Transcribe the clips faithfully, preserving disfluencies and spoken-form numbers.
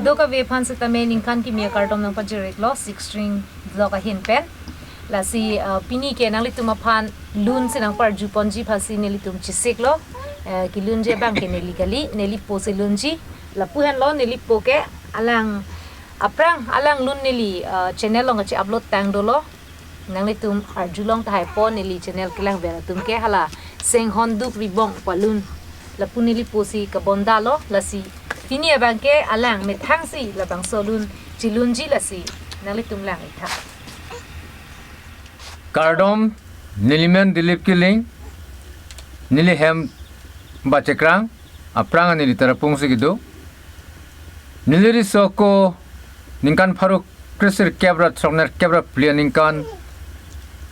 Dok ave aphan sitame ningkan kimi akardom nangpajir-iklo, Sixth String Vlog ahin pen. Lasi, uh, pini ke nanglitum aphan lun si nangparju ponji aphansi nelitum chesiklo. Uh, kelunji abang ke neli kali, neli po si lunji. Lapu henlo, neli po ke alang aphrang alang lun neli, uh, channel along kachi-upload tang dolo. Nanglitum arjulong tahai po, neli channel kelang ver atum ke hala Senghonduk Ribong pu alun. Lapu neli po si kabondalo, lasi pini abang ke alang methang si labangso lun chelunji, lasi nanglitum lang-ik tha. Kardom, neli men Dilip Killing, neli hem Bachekrang, aphrang neli Tarapung si kedo. Neli riso ako ningkan pharo kre sirkep ra throknerkep ra phli aningkan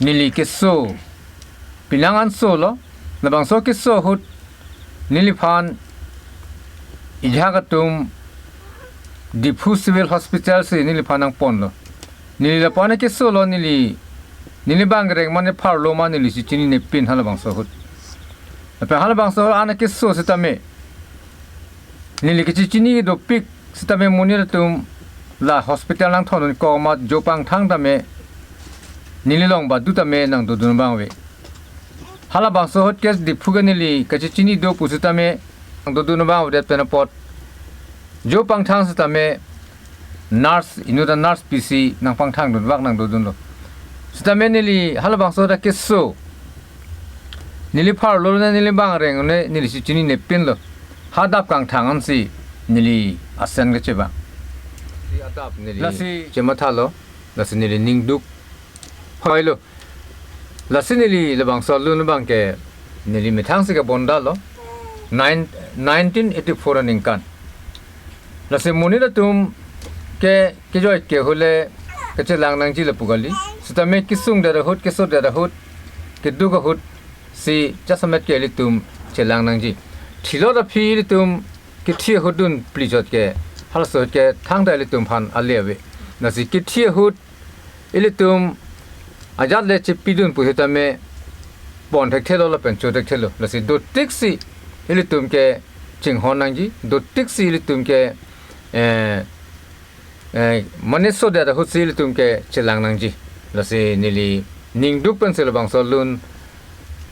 neli keso, penang anso lo, labangso keso ahut neliphan ejahak atum Diphu Civil Hospital si neliphan nangponlo. Neli lapu-an keso lo, neli, neli bang reng mane pharlo ma neli si chininepin halabangso ahut. Lapen halabangso ahut an keso sitame neli kachechini dopik sitame monit atum la hospital nangthondun kok amat jo pangthang tame neli along badu tame nangdodun abang ave. Halabangso ahut ke Diphu ke neli kachechini do pusitame nangdodun abang avedet pen apot jo pangthang sitame nurse, inut a-nurse pisi nangpangthangdun vak nangdodunlo. Sitame neli halabangso ahut keso, neli pharlo ne neli bang reng ne neli si chininepinlo. Ha adap kangthang ansi neli asen kachevang. Si adap neli lasi chemathalo, lasi neli ningduk hoilo. Lasi neli labangso alun abang ke neli methang si kabondalo, nine, nineteen eighty-four aningkan. Lasi monit atum ke kejoi ke ahut le kachelang nangji lapu kali. Sitame kesungdet ahut, kesodet ahut, keduk ahut si jasemet ke ilitum chelang nangji. Thilot aphi ilitum kethi ahut dun phli chot ke, halaso ahut ke thangta ilitum aphan ale ave. Lasi kethi ahut ilitum ajat le chepidun pusitame pon thekthelo lapen cho thekthelo. Lasi dotik si ilitum ke chinghon nangji, dotik si ilitum ke, eh, eh, mane sodet ahut si ilitum ke chelang nangji. Lasi neli ningduk pensi labangso alun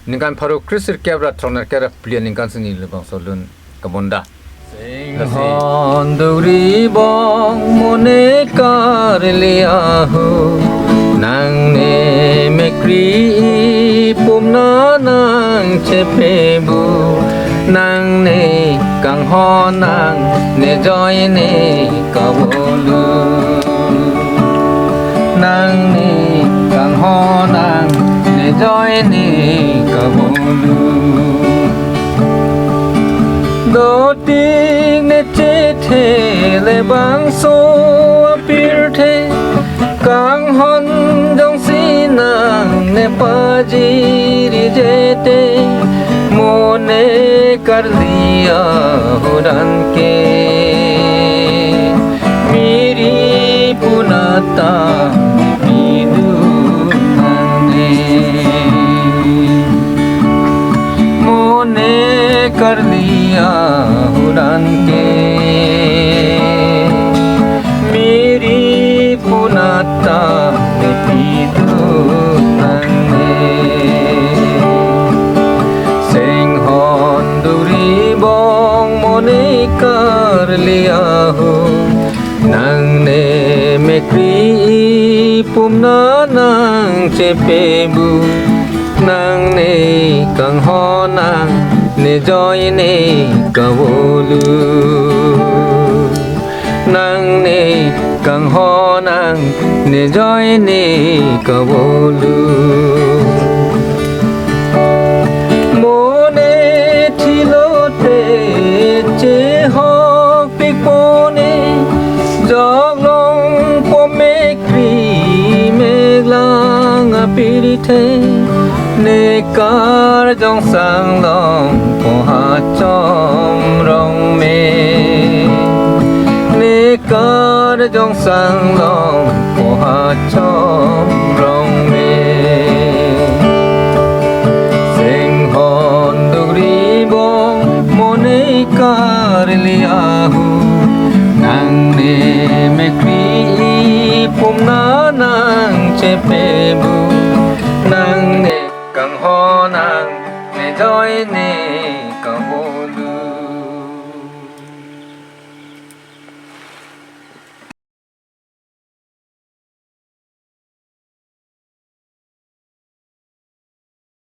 ningkan pharo kre sirkep ra throknerkep ra phli aningkan si neli labangso alun kabonda. Senghonduk Ribong mo ne karli ahut, nangne mekri ipum na nangchepebu, nangne kanghon nang ne joi ne kavolu. Nangne kanghon nang ne joi ne kavolu. Dotik ne chethe le bangso apirthe, kanghon jongsi nangne pajiri jete, mo ne karli ahut anke miri punata pidun nangne. Mo ne karli ahut anke miri punata pidun nangne. Senghonduk Ribong mo ne karli ahut, nangne mekri ipum na nangchepebu, nangne kanghon nang ne joi ne kavolu. Nangne kanghon nang ne joi ne kavolu. Mo ne thilote chehokpik po ne, joklong po mekri meklang apirthe, ne karjong sanglong po ha chomrong me. Ne karjong sanglong po ha chomrong me. Senghonduk Ribong mo ne karli ahut, nangne Pe bu nang ne kanghon nang ne joine.